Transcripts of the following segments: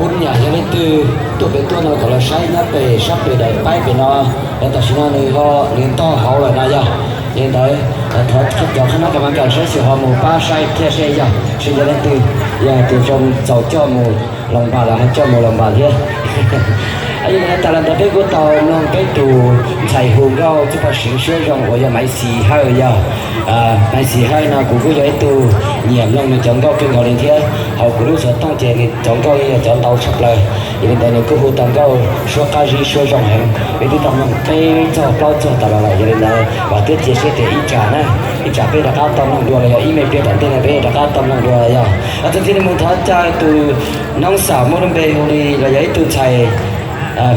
Kuv nyam yog leej twg tuaj pem tuaj no kom los saib nyob pem sab pem daim paib pem no, tam sim no nws ho nws ntog hauv lawm no yog. Yog li ntawd, thov cov qhab nab kam mas kam saib xyuas ho mus pab saib thiab seb yog seb yog leej twg, yog tias zoo txaus coj mus los npam los ho coj mus los npam thiab. Yog li ntawd tas los ntawd peb kuj tau mloog peb tus ntxhais hu nkauj txuj paj seev suab zoo uas yog Maiv Xis Hawj yog. Maiv Xis Hawj no kuv kuj yog ib tug nyiam mloog nws cov nkauj kawg nkaus li thiab. Hauv kuv lub xov tooj ces nws cov nkauj yeej yog cov ntau tshaj plaws. Yog li ntawd nws kuj hu tau nkauj suab qab zib suab zoo heev, peb twb tau mloog peb txog plaub txog tas los lawm. Yog li ntawd vam thiab cia siab tias ib tsam na, ib tsam peb rov qab tau mloog dua los yog ib me pliag tom ntej no peb rov qab tau mloog dua los yog. Txog txij no mus thov caw tus noob xaum muaj lub npe hu li los yog ib tug ntxhais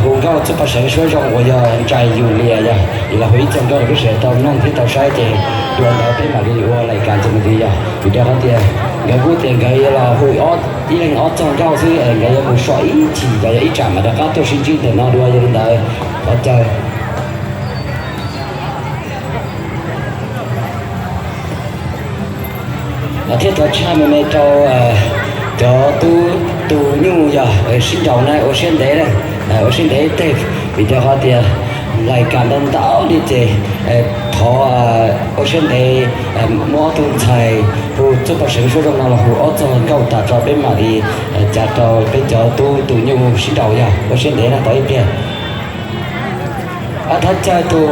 hu nkauj txuj paj seev suab zoo uas yog Ntsais Yus Lias yog, yus los hu ib txoj nkauj rau peb sawv daws tau mloog thiab tau saib ces dua ntawd peb mam li ua lais kas ntxiv mus ntxiv yog. Vim rau qhov tias nkawd kuj tias nkawd yuav los hu ib leeg ob txoj nkauj xwb es nkawd yuav mus so ib chim los yog ib tsam mas rov qab tuaj sib ntsib ntawm no dua. Yog li ntawd thov caw thiab thov tshaj me me rau cov tub tus nyuj yog sib nraus na ua siab ntev na, ua siab ntev teg, vim rau qhov tias lais kas ntau ntau li ces thov ua siab ntev, muab ob tug ntxhais hu txuj paj seev suab zoo no los hu ob txoj nkauj tas tso peb mam li cav rau peb cov tub tus nyuj sib nraus yog ua siab ntev na tos ib pliag. Thov caw tus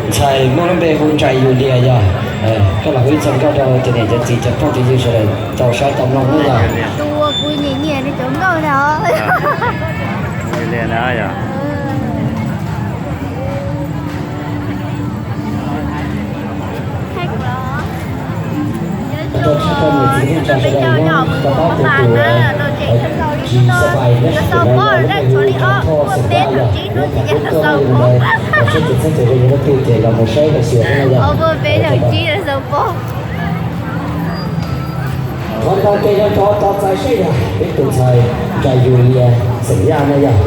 ntxhais muaj lub npe hu Ntsais Yus Lias yog, koj los hu ib txoj nkauj rau cov niam cov txiv cov phooj cov ywg sawv daws tau saib tau mloog nawb yog. Tus uas kuv nyiam nyiam nws cov nkauj ntag. Rau tshaj rau niam txiv neej tsa sawv daws nyob rov qab tias tus tsis xav pais nyob sab tim no yog lub npe hu Thoj Xeem Vaj yog nyob Pham Kub Toj no. Yog li ntawd saib tsis txheeb txheem zoo yog leej twg ces los mus saib los xyuas thiab no yog. Qhov ntawd ces yog rov tos txais saib yog peb tus ntxhais Ntsais Yus Lias xeem Yaj no yog.